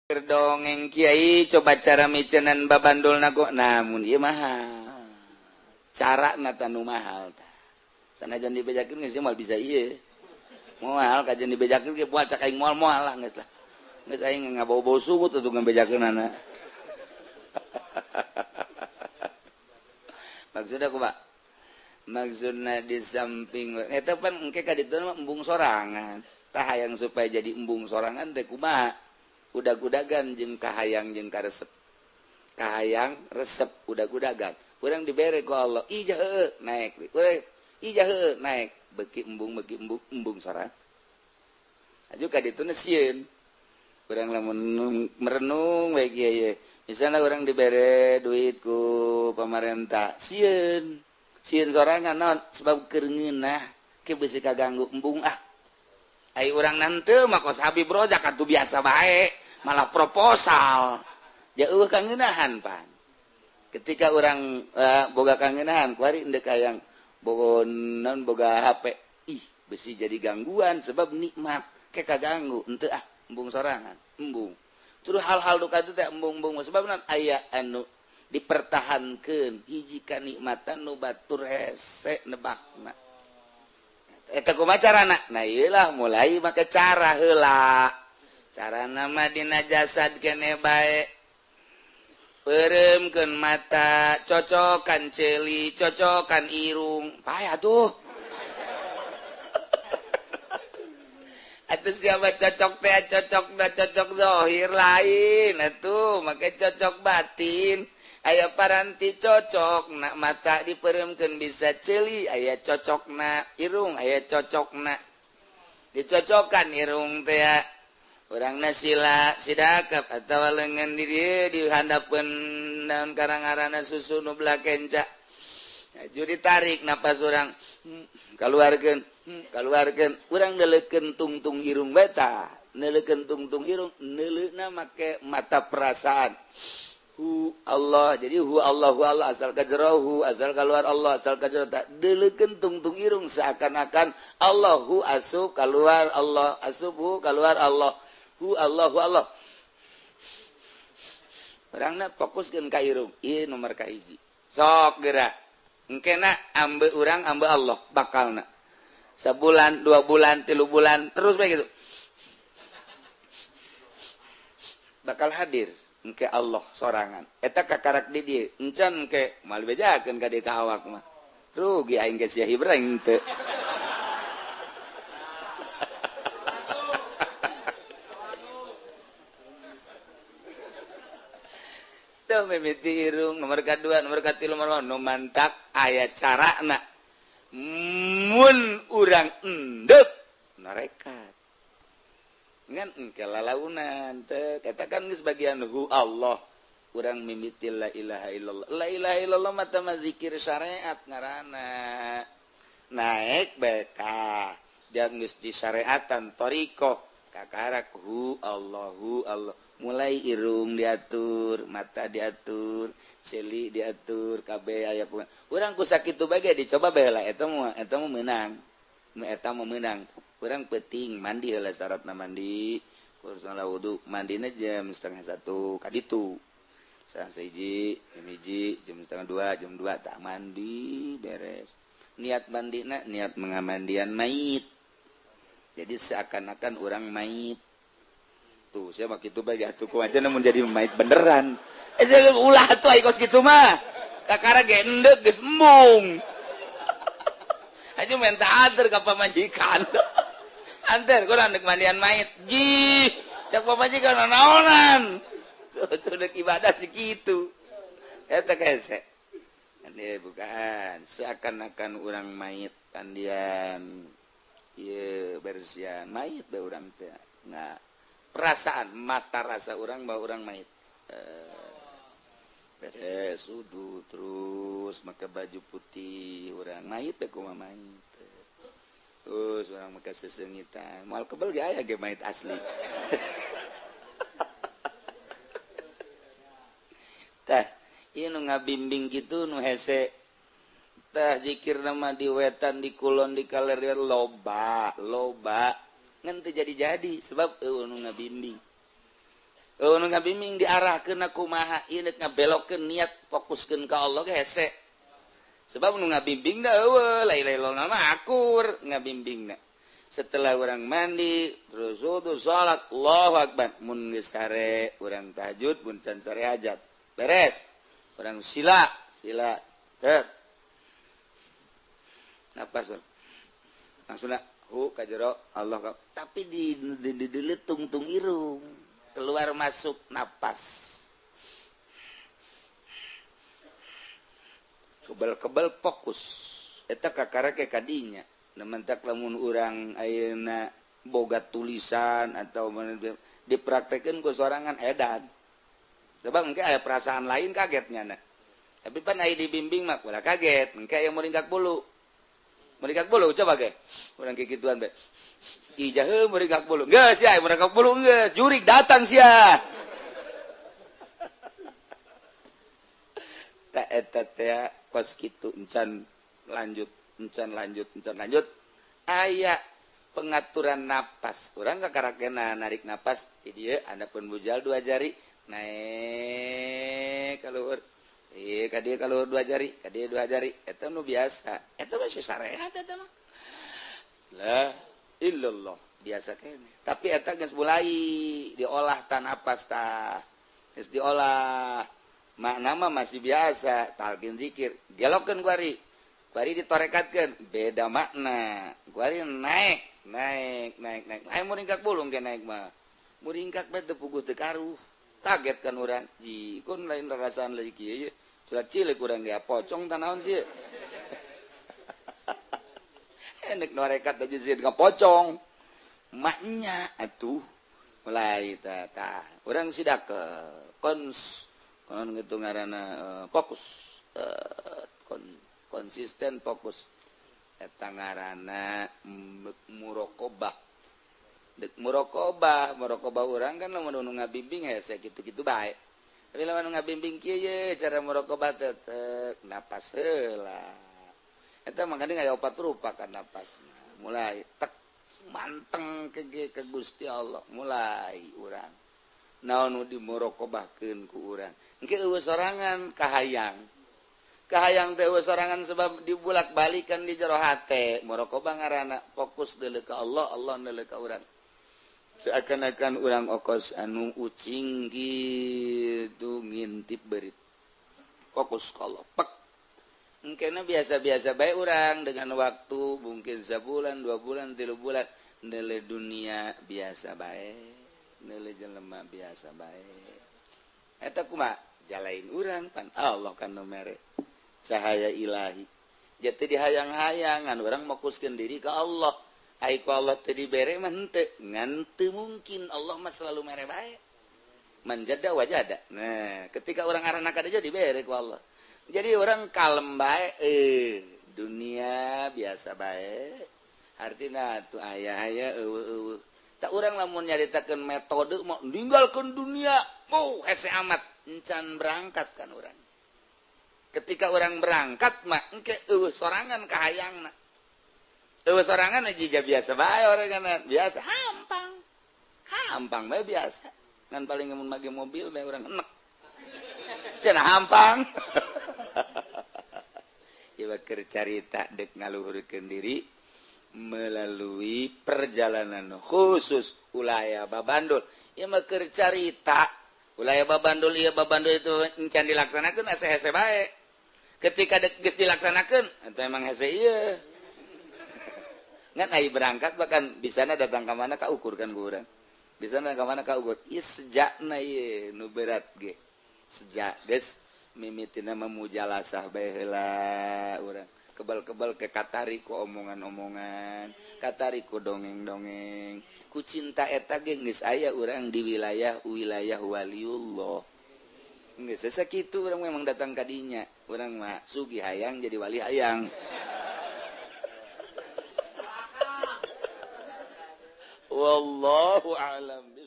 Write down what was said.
Dongeng kiai coba cara micenan babandul nago, namun ieu mahal cara na nu mahal tah. Sanajan dibejakeun geus moal bisa ieu moal kajian dibejakeun ge moal cak aing moal moal lah geus lah geus aing ngabau-bau sungut atuh ngabejakeunana. Maksudna kumaha? Maksudna di samping eta pan engke ka ditu mah embung sorangan tah, hayang supaya jadi embung sorangan teh kumaha? Udag-udagan jeung kahayang jeung karesep, kahayang resep udag-udagan urang dibere ku Allah ijah heueuh naek urang ijah heueuh naek beuki embung embung sorangan aju ka ditu sieun urang lamun merenung we kieu ye. Misalna urang dibere duit ku pamarentah sieun sieun sorangan naon sebab keur ngeunah ke beusi kaganggu embung ah. Ai urang nante mah kos Habib Rozak atuh biasa bae malah proposal jauh kangeunahan pan. Ketika urang boga kangeunahan kuari endek hayang boga naon boga HP ih besi jadi gangguan sebab nikmat ke kaganggu henteu ah embung sorangan embung. Terus hal-hal duka itu teh embung-embung sebab naon aya anu dipertahankeun hiji kanikmatan nu batur hese nebakna. Eta kumaha carana? Nah ieulah mulai make cara heula. Carana mah dina jasad keneh bae. Peureumkeun mata, cocokan ceuli, cocokan irung. Pae atuh. Atuh siapa cocok teh cocok da cocok zahir lain atuh make cocok batin. Aya paranti cocok nak mata diperemkeun bisa ceuli, aya cocokna irung, aya cocokna dicocokan irung teh urangna sila sidakap atawa leungeun di dieu di handapeun naon karang-arana susu nu belah kenca. Aju ditarik napas urang kaluarkeun kaluarkeun urang neuleukeun tungtung irung bae tah neuleukeun tungtung irung neuleuna make mata perasaan. Hu Allah, jadi hu Allah, hu Allah asal kajero, asal keluar Allah, asal kajero tak deleukeun tungtung irung seakan-akan Allah hu asup keluar Allah, asup hu keluar Allah, hu Allah, hu Allah. Urangna fokuskeun ka irung, ieu nomor ka hiji. Sok geura. Engkena ambe urang ambe Allah bakalna. Sebulan, 2 bulan, 3 bulan terus bae gitu. Bakal hadir engke Allah sorangan eta kakarak di dieu encan engke moal bejakeun ka dieu ka awak mah rugi aing ge sia Ibrahim teu. Teu mimiti irung nomor kadua nomor katilu nomor nu mantak aya carana mun urang endek narekat ngan engke lalaunan teh katakan geus bagian hu Allah urang mimiti la ilaha illallah. La ilaha illallah mah teh zikir syariat ngaranna naek bae ka jeung geus disyariatan thariqah kakarak hu Allah hu Allah mulai irung diatur mata diatur ceuli diatur kabeh aya urang ku sakitu bae ge dicoba bae lah eta mah meunang eta mah meunang. Kurang penting mandi heula syaratna mandi kurang wudu mandina jam 12:30 kaditu 12:30 jam 1 jam 1:30 jam 2 tak mandi beres niat mandina niat mengamandian mayit jadi seakan-akan orang mayit tuh saya mah kitu bae atuh ku aja mun jadi mayit beneran ulah atuh ai kos kitu mah kakara ge endek geus embung aja minta anter ka pamajikan. Anter kurang dek mandian mayit ji cak pamajikan naonan tuh dek ibadah segitu eta hese dia bukan seakan-akan urang mayit mandian ieu bersihan mayit bae urang teh nah perasaan mata rasa urang bahwa urang mayit beres wudu terus make baju putih urang mayit teh kumaha mayit terus orang make sesengitan moal kebel ge aya ge mayit asli. Tah ieu nu ngabimbing kitu nu hese tah zikir nama di wetan di kulon di kaler loba loba ngan teu jadi-jadi sebab eueuh nu ngabimbing. Eueuh nu ngabimbing diarahkeun kumaha ieu deuk ngabelokkeun niat fokuskeun ka Allah ge hese. Sebab nu ngabimbing da eueuh la ilaha illallah mah akur ngabimbingna. Setelah orang mandi terus wudu salat Allahu akbar mun geus sare urang tahajud mun can sare hajat beres urang sila sila teu napas langsung hu ka jero Allah tapi di tungtung irung keluar masuk napas kebal-kebal fokus eta kakara ke kadinya. Mentak lamun urang ayeuna boga tulisan atau dipraktekeun ku sorangan edan. Sebab engke aya perasaan lain kagetnya na. Tapi pan aya dibimbing mah ulah kaget, engke aya muringkak bulu. Muringkak bulu coba ge. Urang kikituan bae. Ijah heuh muringkak bulu. Geus sia muringkak bulu geus, jurig datang sia. Ta eta teh kos kitu encan lanjut. Encan lanjut, encan lanjut. Aya pengaturan napas. Urang kakarakena narik napas di dieu andapun bujal dua jari naik ka luhur. Ieu ka dieu ka luhur dua jari, ka dieu dua jari. Eta nu biasa. Eta mah syariat eta mah. La illallah, biasa kene. Tapi eta geus mulai diolah tan napas tah. Geus diolah. Makna mah masih biasa, talqin zikir. Dialogkeun ku ari. Kuari ditorekatkan beda makna. Kuari naik, naik, naik, naik. Ayo muringkak bulung ke naik mah. Muringkak bae teu puguh teu karuh. Kaget kan urang. Ji, kun lain rasaan lagi kieu. Surat cilik urang ge pocong tanaon sih. Enek norekat aja sieun ka pocong. Maknya atuh mulai tah tah. Urang sidak ke kons kon kitu ngaranna fokus. Kon konsisten fokus eta ngaranna muraqabah. Deuk muraqabah, muraqabah urang kan lamun nu ngabimbing hese kitu-kitu bae. Tapi lamun ngabimbing kieu ye cara muraqabah teh napas heula. Eta mangkana aya opat rupa kan napasna. Mulai tek manteng ke Gusti Allah mulai urang. Naon nu dimuraqabahkeun ku urang. Engke eueuh sorangan kahayang. Kahayang teh sorangan sebab dibulak-balikan di jero hate. Muraqabah ngaranna fokus deuleu ka Allah, Allah deuleu ka urang. Seakan-akan urang okos anu ucing kitu ngintip beurit. Fokus ka Allah. Pek. Engkena biasa-biasa bae urang dengan waktu mungkin sabulan, 2 bulan, 3 bulan deuleu dunia biasa bae, deuleu jelema biasa bae. Eta kumaha? Jalain urang pan Allah kan nu mere. Cahaya ilahi. Jadi dihayang-hayangan orang fokuskeun diri ke Allah. Ai ku Allah teu dibere mah henteu, ngan teu mungkin Allah mah selalu mere bae. Manjada wajada. Nah, ketika orang arana ka dieu dibere ku Allah. Jadi orang kalem bae, dunia biasa bae. Artina tuh aya-aya eueuh-eueuh. Tak urang lamun nyaritakeun metode mau ninggalkeun dunia, oh hese amat encan berangkat kan urang. Ketika orang berangkat mah engke eueuh sorangan kahayangna. Eueuh sorangan jiga biasa bae orang kan biasa hampang. Hampang bae biasa. Ngan paling mun make mobil bae urang enek. Cenah hampang. Ieu keur carita deuk ngaluhurkeun diri melalui perjalanan khusus ulaya babandul. Ieu mah keur carita ulaya babandul ieu babandul itu encan dilaksanakeun asa hese bae. Ketika geus dilaksanakeun eta emang hese ieu. Ngan ai berangkat bahkan bisana datang ka mana ka ukur kan ku urang. Bisana ka mana ka ukur. Ieu sejakna ieu nu berat ge. Sejak geus mimitina memujalasah bae heula urang. Kebal-kebal ke katari ku omongan-omongan, katari ku dongeng-dongeng. Ku cinta eta ge geus aya urang di wilayah-wilayah waliullah. Geus sakitu urang memang datang ka dinya. Urang mah sugih hayang jadi wali hayang. Wallahu a'lam.